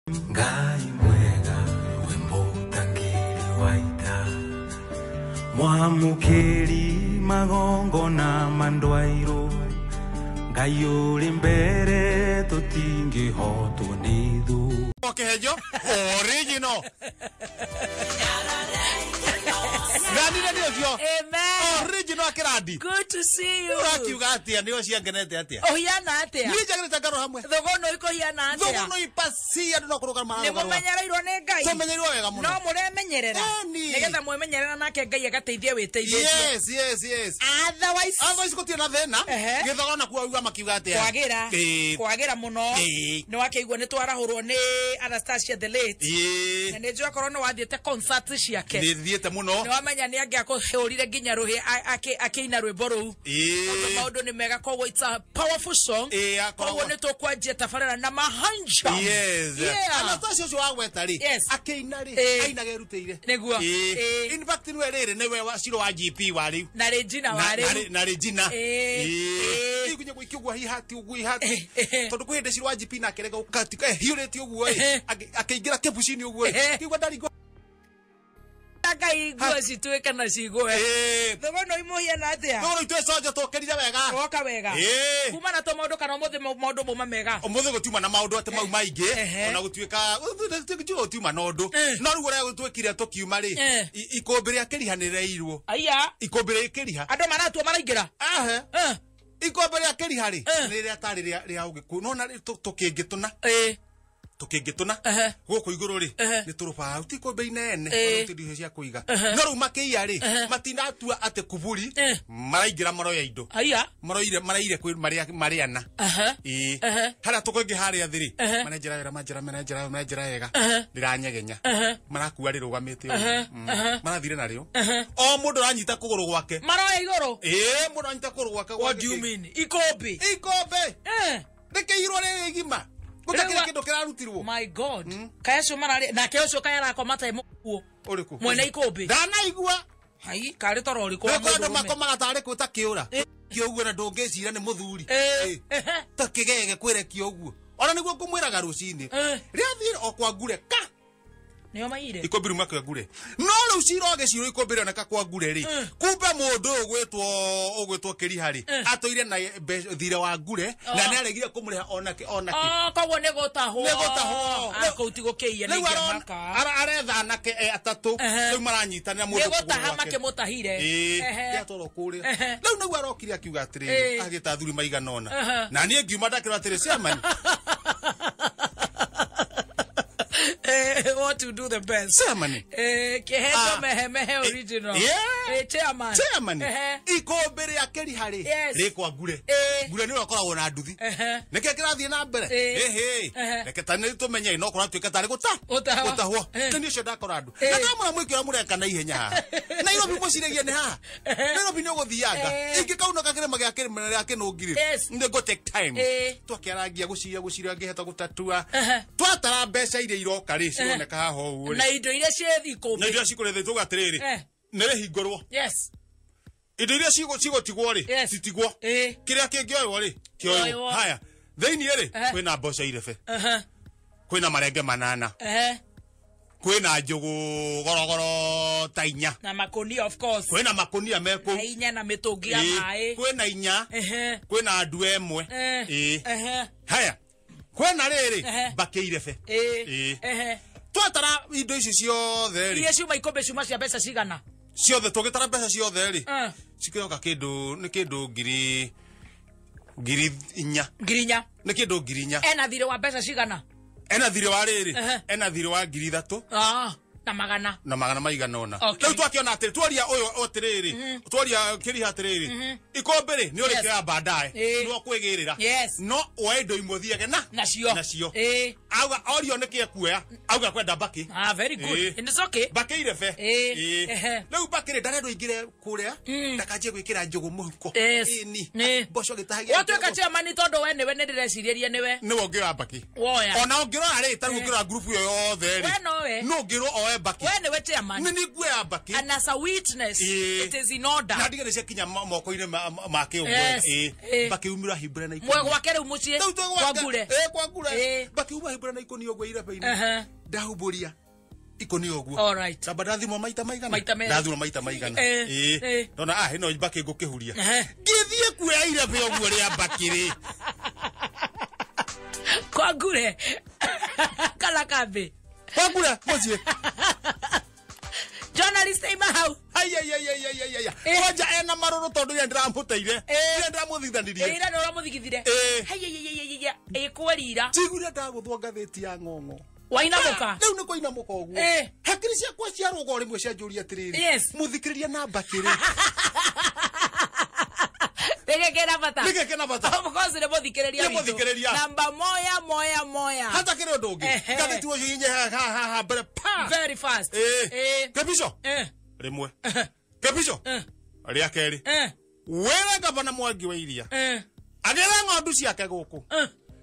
Ngai mwega we mũtangĩri wa ita, mwamũkĩri magongona mandwairũ, Ngai ũrĩ mbere tũtingĩhotwo nĩ thũ. Kihejo original. Nganire nĩ ũcio. Amen. Original akĩrandi. Good to see you. Ũrakiuga atĩa nĩ ũciangenete atĩa? Ũhiana atĩa? Niĩ njagĩrĩte ngaro hamwe. Thũgũnũ ikũhiana atĩa? Thũgũnũ ipasi andũ no kũrũga Nĩ mararũgarũga. mũmenyereirwo nĩ Ngai. Tũmenyereirwo wega mũno. No mũremenyerera. Ĩni. Nĩgetha mwemenyerera nake Ngai agateithia wĩteithĩtie. Yes. Otherwise Otherwise gũtirĩ na thĩna. Ehe. Gĩthogo nakuo auga makiuga atĩa? kwagĩra Ĩĩ. kwagĩra mũno Ĩĩ. nĩ wakĩigua nĩ twarahũrwo nĩ Anastasia the late. Ĩĩ. Na nĩ njũĩ akorwo nĩ wathiĩte concert ciake. Nĩ thiĩte mũno. Nĩ wamenya nĩ angĩakũhũrire nginya rũhĩ akĩina rwĩmbo rũu. Ĩĩ. Maũndũ nĩ mega, koguo it's a powerful song. Ĩĩ, akoragwo- Koguo nĩ tũkwanjia tabarĩra na mahanja. Yes. Yeah. Anastasia ũcio wagweta rĩ, Yes. akĩina rĩ, Ĩĩ. ainaga erutĩire. Nĩguo. Ĩĩ. Ĩĩ. In fact nĩwe rĩrĩ nĩwe wa Ciro wa GP wa rĩu. Na Regina wa rĩu. Na Regina. Ĩĩ. Ĩĩ. Ĩĩ. Nginya gũikia ũguo hihati ũguo ihati. Ĩĩ. Tondũ kwĩ hĩndĩ Ciro wa GP nake rega ũkatika hiũrĩtie ũguo ĩ. Ĩĩ. Akĩingĩra kĩbuci-inĩ ũguo ĩ. Ĩĩ. Kĩigua ndaringwo. Ngai nguo cituĩke na cigũe. Ĩĩ. Thũgũnũ imũhiana atĩa? Thũgũnũ itũ ĩconjo tũkĩrire wega. Woka wega. Ĩĩ. Kuma na tũmaũndũ kana ũmũthĩ maũndũ mauma mega. Ũmũthĩ gũtiuma na maũndũ atĩ mau maingĩ Ehe. ona gũtuĩka gũtiuma na ũndũ Eh. no rĩu ũrĩa gũtuĩkire tũkiuma rĩ Eh. ikũmbĩ rĩa kĩriha nĩ rĩreirwo Aya. ikũmbĩ rĩa kĩriha. Andũ maratua maraingĩra. Ahe. Eh. Ikũmbĩ rĩa kĩriha rĩ Eh. nĩ rĩrĩa tarĩ rĩa ũgĩkũyũ nona tũkĩngĩtũna Ĩĩ. tũkĩngĩtũna Ehe. gũkũ igũrũ rĩ Ehe. nĩ tũrũbaũ ti ikũmbĩ inene Eh. ona indo cia kũiga no rĩu makĩiya rĩ matinatua atĩ kuburi Eh. maraingĩra maroya indo Aya. maroire maraire kwĩ marĩa marĩana. Ehe. Ĩĩ. Ehe. Harĩa tũkũingĩ harĩa thĩ rĩ Ehe. manenjera wega manjera manenjera manenjera wega Ehe. rĩranyegenya Ehe. marakua rĩrũgamĩte ũguo. Ehe. Mm. Ehe. Marathire narĩo o mũndũ aranyita kũgũrũ gwake. Maroya igũrũ. Ĩĩ, mũndũ aranyita kũgũrũ gwake. What do you mean? Ikũmbĩ. Ikũmbĩ Eh. rĩkĩirwo rĩrĩ igima gũtakĩrĩ Rĩu kĩndũ kĩrarutirwo. My God. Kaya ũcio mararĩ nake ũcio kaya arakoma ta mũkuo. Ũrĩkũ? Mwene ikũmbĩ. Ndanaigua. Hai, karĩ toro ũrĩkũ wa Nĩkũrĩ andũ mũndũrũme? makomaga tarĩ kwĩ ta kĩũra kĩũguo na ndũngĩcira nĩ mũthuri. Eh. Ĩĩ. Ehe. Ta kĩgege kwĩrekia ũguo ona nĩguo ngũmwĩraga rũcinĩ Eh. rĩathiĩ o kwa ngure ka Nĩo maire. ikũmbĩ rĩu kwa ngure no rĩu cira ũgĩcirwo ikũmbĩ rĩoneka kwa ngure rĩ Eh. kumbe mũndũ ũyũ ũgwĩtwo kĩriha rĩ Eh. atũire na thirĩ wa ngure na Oh. nĩ aregire kũmũrĩha onake onake. Oh, koguo nĩ gũtahwo. Nĩ gũtahwo. Ah, kũu ti gũkĩiya nĩ Rĩu ingĩamaka. aretha anake atatũ Ehe. rĩu maranyitanĩra Nĩ mũndũ kũgũrũ gũtaha gwake. makĩmũtahire. Ĩĩ, Ehe. rĩatwarwo kũrĩa Ehe. rĩu nĩguo arokire akiuga atĩrĩrĩ Ĩĩ. agĩta athuri maigana ũna Ehe. na niĩ ngiuma ndakĩrwo atĩrĩ chairman. Eh, what to do the best. Chairman. Eh, kĩheto Ah. mehe mehe original. Yeah. Eh, chairman. Chairman. Ehe. Ikũmbĩ rĩa kĩriha rĩ Yes. rĩkwa ngure. Ĩĩ. Ngure nĩwe ũkoragwo na nduthi. Ehe. Nĩkĩo kĩrathiĩ na mbere. Ĩĩ. Ĩhĩ. Ehe. Reke ta nĩ tũmenye no kũratuĩka tarĩ gũta. Gũtahwo. Gũtahwo. Eh. Nĩ ũcio ndakora andũ. Ĩĩ. Na ndamũra mwĩke ũrĩa mũreka na ihenya haha. Nairobi mũciragia nĩ haha. Ehe. Nairobi nĩ ũgũthianga. Ĩĩ. Ingĩkaunũka kĩrĩma gĩa kĩrĩma gĩa kĩnũngirĩ. Yes. Nĩ ngũ take time. Ĩĩ. Twakĩarangia gũcira gũcira ngĩheta gũtatua. Ehe. Twatara mbeca iria iroka rĩ cironeka haha ũguo rĩ. Na indo iria ciĩ ikũmbĩ. Na indo iria cikũrĩthĩ tuga atĩrĩrĩ. Eh. Nĩ rĩhingũrwo. Yes. Indo iria cigũtigwo rĩ Yes. citigwo. Ĩĩ. Kĩrĩa kĩngĩoywo rĩ kĩoywo. Kĩoywo. Haya thĩinĩ rĩ Ehe. kwĩna mboco irebe Ehe. kwĩna marenge manana Ehe. kwĩna njũgũ gorogoro ta inya Na makonia of course. kwĩna makũnia me kũu. Na inya na mĩtũngi ya Ĩĩ. maĩ. Kwĩna inya Ehe. kwĩna ndua ĩmwe. Eh. Ĩĩ. Ehe. Haya kwĩna rĩrĩ Ehe. mbakĩ irebe. Ĩĩ. Ĩĩ. Ehe. Twatara indo ici ciothe rĩ Iria ciuma ikũmbĩ ciuma cia mbeca cigana? Ciothe tũgĩtara mbeca ciothe rĩ Eh. cikĩoka kĩndũ nĩ kĩndũ ngiri 4. 4,000. Nĩ kĩndũ 4,000. Ena thirĩ wa mbeca cigana? Ena thirĩ wa rĩrĩ Ehe. ena thirĩ wa 3,000 Ah, na magana. Na magana maigana ũna. Okay. Rĩu twakĩona atĩrĩ tworia ũyũ atĩrĩrĩ tworia kĩriha atĩrĩrĩ ikũmbĩ rĩ nĩ ũrĩkĩoya baadaye Ĩĩ. nĩ ũkwĩgĩrĩra Yes. no woe indo imwe ũthiage na Nacio. nacio. Ĩĩ. Auga orio nĩkĩ ekuoya auga kwenda mbakĩ. Ah, very good. Ĩĩ. And it's okay. Mbakĩ irebe. Ĩĩ. Ĩĩ. Ehe. Rĩu mbakĩ rĩ ndarendwo ingĩre kũrĩa ndakanjie gwĩkĩra njũgũ mũhuko. Yes. Ĩni. Nĩ. Mboco gĩtahagia. Watuĩka chairman tondũ we nĩwe nĩ ndĩrecirĩria nĩwe. Nĩwe ũngĩoya mbakĩ. Woya. Ona ũngĩrora rĩ tarĩu ũngĩrora ngurubu ĩyo yothe rĩ We nowe. no ũngĩrwo oe nguoe mbaki. We nĩwe chairman. Nĩ niĩ nguoya mbaki. And as a witness, it is in order. Na ndige nĩ ciakinya moko-inĩ make ũguo. Mbaki umĩra himbũre na ikũnia. Mwe gwake rĩu mũciĩ. Kwa ngure. Kwa ngure. Mbaki uma himbũre na ikũnia ũguo irebe-inĩ. Ndahumbũria ikũnia ũguo. All right. Tamba ndathimwo maita maigana. Ndathimwo maita maigana. Ndona ĩno mbaki ngũkĩhuria. Ngĩthiĩ kuoya irebe ũguo rĩa mbaki rĩ. Kwa ngure. Kala kambi. Kwa ngure mũciĩ. Journalist ima hau. Ai. Kwanja ena marũrũ tondũ ira ndĩramũteire. Ira ndĩramũthigithanirie. Ira nĩ ũramũthigithire. Hai. Ĩkwerira. Njiguire ndagũthwo ngathĩti ya ng'ong'o. Wainamũka. Rĩu nĩ kũinamũka ũguo. Hakiri ciakwa ciarũga o rĩmwe cianjũria atĩrĩrĩ. Mũthikĩrĩria na mbakĩ rĩ. Nĩgĩkĩra bata. Nĩgĩkĩra bata. Of course nĩ mũthikĩrĩria witũ. Nĩ mũthikĩrĩria. Namba moya moya moya. Hata kĩrĩ ũndũ ũngĩ. Ngathĩti ũcio inye ha mbere pa. Very fast. Kebico. Rĩmwe. Kebico. Rĩa kerĩ. Wĩra gavana Mwangi wa Iria. Agĩra ng'ondu ciake gũkũ.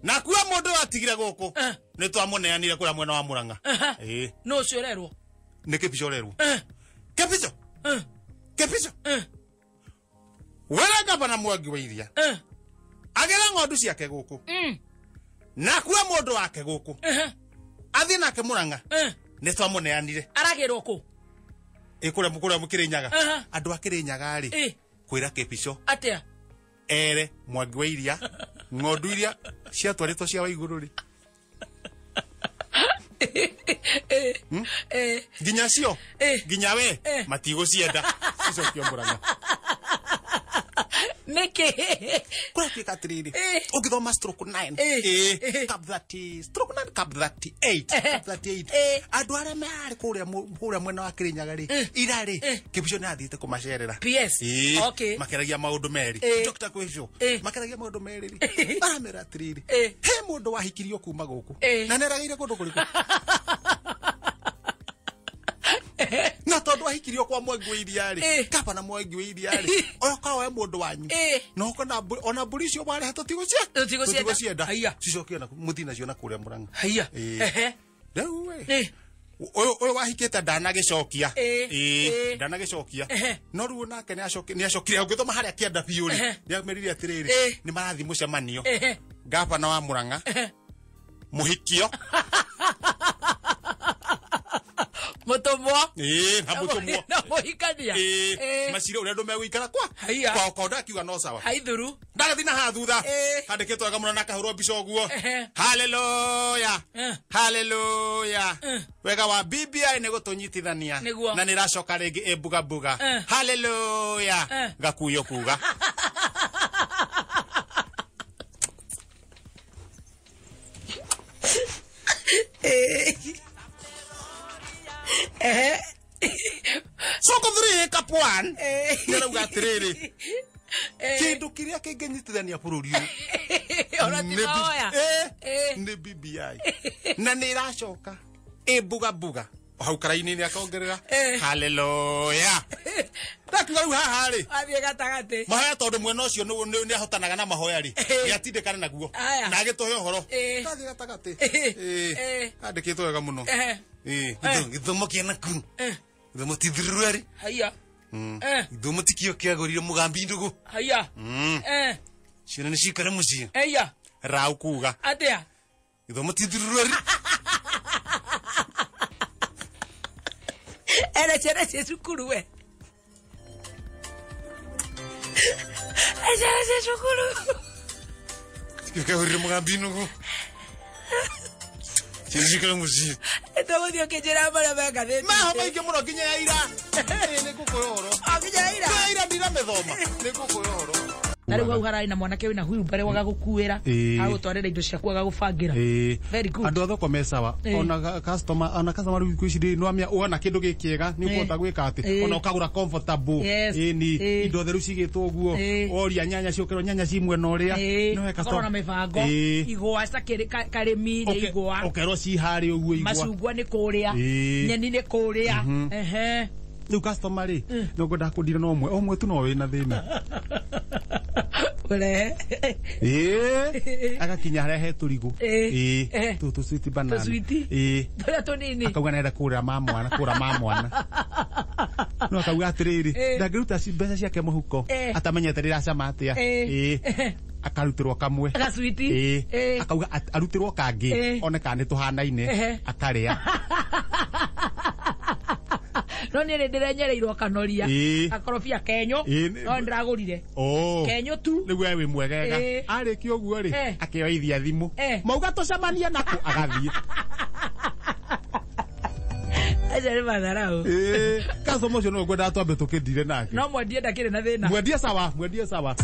Na kuo mũndũ atigire gũkũ. Nĩ twamũneanire kũrĩa mwena wa Murang'a. No ũcio ũrerwo. Nĩ Kebico ũrerwo. Kebico. Kebico. Wĩra gavana Mwangi wa Iria. Agĩra ng'ondu ciake gũkũ. Na kuo mũndũ wake gũkũ. Athiĩ nake Murang'a. Nĩ twamũneanire. Aragĩrwo kũ? Kũrĩa Kĩrĩnyaga. Andũ a Kĩrĩnyaga rĩ. Kwĩra Kebico. Atĩa? Ere Mwangi wa Iria ng'ondu iria ciatwarĩtwo cia Waigũrũ rĩ. Nginya cio nginya we matigũcienda cicokio Murang'a. Nĩkĩ? Kũratuĩka atĩrĩrĩ, ũngĩthoma stroke 9 cap 30 stroke 9 cap 38 cap 38 andũ arĩa marĩ kũrĩa mwena wa Kĩrĩnyaga rĩ ira rĩ Kebico nĩ athiĩte kũmacerera. PS. Okay. Makeragia maũndũ merĩ. Dr. Kebico makeragia maũndũ merĩ rĩ aramera atĩrĩrĩ he mũndũ wahikirio kuma gũkũ na nĩaragĩire kũndũ kũrĩkũ. Na tondũ ahikirio kwa Mwangi wa Iria rĩ gavana Mwangi wa Iria rĩ oka we mũndũ wanyu na ona mbũri icio warehe tũtigũcienda cicokio na mũthiĩ nacio na kũrĩa Murang'a. Rĩu we ũyũ wahikĩte ndanagĩcokia. Ndanagĩcokia no rĩu nake nĩacokire ũngĩthoma harĩa kĩanda biũ rĩ nĩamerire atĩrĩrĩ nĩ marathiĩ mũcemanio gavana wa Murang'a mũhikio Mũtũmwo. Na mũtũmwo. Na mũhikania. Macire ũrĩa andũ megũikara kwa. Kwa konda akiuga no sawa. Haithuru. Ndagathiĩ na haha thutha. Handĩkĩtwo wega mũno na akahũrwo mbica ũguo. Hallelujah. Hallelujah. Wega wa BBI nĩ gũtũnyitithania. Na nĩ ĩracoka rĩngĩ ĩmbugambuga. Hallelujah. Gakuyo kuga. Soko 3 cup 1. Nĩrauga atĩrĩrĩ kĩndũ kĩrĩa kĩngĩnyitithania bũrũri ũyũ nĩ BBI na nĩ ĩracoka ĩmbugambuga hau karaini nĩ akongerera hallelujah. Ndakiuga rĩu haha rĩ athiĩ gatagatĩ mahoya tondũ mwena ũcio nĩ ahotanaga na mahoya rĩ nĩatindĩkana naguo na agĩtũhe ũhoro ndathiĩ gatagatĩ andĩkĩtwo wega mũno. Gĩthomo kĩa naku gĩthomo ti thirurari. Haiya. Gĩthomo ti kĩo kĩagũrire mũgambi ndũgũ. Haiya. Ciana nĩ cikare mũciĩ. Haiya. Rau kuga atĩa? Gĩthomo ti thirurari. Ere ciana ciĩ cukuru we. Ciana ciĩ cukuru. Kĩo kĩagũrire mũgambi ndũgũ. Ciana cikare mũciĩ. Tũgũthiĩ ũkĩnjĩra marĩa me ngathĩti. Maho maingĩ mũno nginya ya ira. Nĩ ngũkũhe ũhoro. O nginya ya ira. Ya ira ndiramĩthoma. Nĩ ngũkũhe ũhoro. Na rĩu hau hararĩ na mwanake wĩna wheelbarrow agagũkuĩra agũtwarĩra indo ciaku agagũbangĩra. Very good. Andũ a thoko me sawa. Ona customer rĩu thikũ ici rĩ nĩwamenya wona kĩndũ gĩ kĩega nĩ ũkũhota gwĩka atĩ ona ũkagũra comfortable. Ĩni indo theru cigĩtwo ũguo woria nyanya ciũkĩrwo nyanya ci mwena ũrĩa. Ũkorwo na mĩbango igwa karĩmi nĩ igwa ũkerwo ci harĩa ũguo igwa macungwa nĩ kũrĩa nyeni nĩ kũrĩa. Rĩu customer rĩ no ngwendaga kũndira na ũmwe tu no wĩna thĩna. Kũrehe. Ĩĩ, agakinya harĩa he tũrigũ. Ĩĩ. Ĩĩ, tũtũ sweet banana. Tũswiti. Ĩĩ. Tũrĩa tũnini. Akauga nĩarenda kũgũrĩra ma mwana, kũgũra ma mwana. No akauga atĩrĩrĩ, ndangĩruta mbeca ciake mũhuko atamenyete rĩracama atĩa. Ĩĩ. Akarutĩrwo kamwe. Gacwiti. Ĩĩ. Akauga arutĩrwo kangĩ one kana nĩ tũhanaine, akarĩa. No niĩ nĩ ndĩrenyereirwo kanoria. Gakorobia kenyũ. No ndĩragũrire. Kenyũ tu. Nĩguo we wĩ mwegega. Arĩkia ũguo rĩ, akĩoithia thimũ. Mauga tũcemanie naku, agathiĩ. Acio nĩ matharau. Customer ũcio no ngwendaga twambe tũkĩndire nake. No mwendie ndakĩrĩ na thĩna. Mwendie sawa, mwendie sawa.